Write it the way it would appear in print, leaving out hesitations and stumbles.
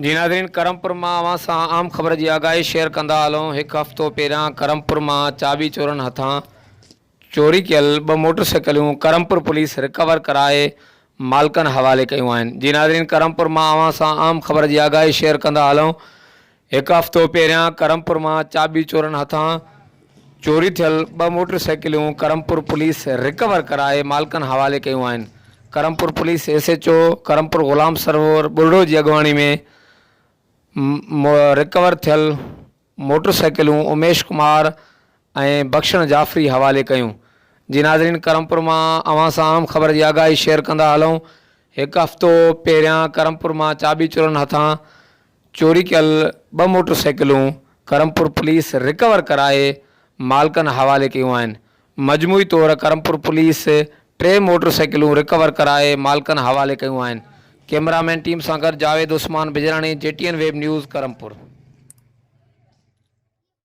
جي ناظرين ڪرمپور مان اوهان سان عام خبر جي آگاهي شيئر ڪندا هلون هڪ هفتو پهريان ڪرمپور مان چاٻي چورن هٿان چوري ڪيل ٻه موٽر سائيڪلون ڪرمپور پوليس رڪور ڪرائي مالڪن حوالي ڪيون آهن جي ناظرين ڪرمپور مان اوهان سان اهم خبر جي آگاهي شيئر ڪندا هلون هڪ هفتو پهريان ڪرمپور مان چاٻي چورن هٿان چوري ٿيل ٻه موٽر سائيڪلون ڪرمپور پوليس رڪور ڪرائي مالڪن حوالي ڪيون آهن Karampur police S H O Karampur Ghulam Sarwar Buriro جي اڳواڻي ۾ رڪور ٿيل موٽر سائيڪلون اميش ڪمار ۽ بخشڻ جعفري حوالي ڪيون. جي ناظرين ڪرمپور مان اوهان سان اهم خبر جي آگاهي شيئر ڪندا هلون هڪ هفتو پهريان ڪرمپور مان چاٻي چورن هٿان چوري ڪيل ٻه موٽر سائيڪلون ڪرمپور پوليس رڪور ڪرائي مالڪن حوالي ڪيون آهن مجموعي طور ڪرمپور پوليس ٽي موٽر سائيڪلون رڪور ڪرائي مالڪن حوالي ڪيون آهن ڪئميرا مين ٽيم سان گڏ Javed Usman Bijarani G T N web news Karampur.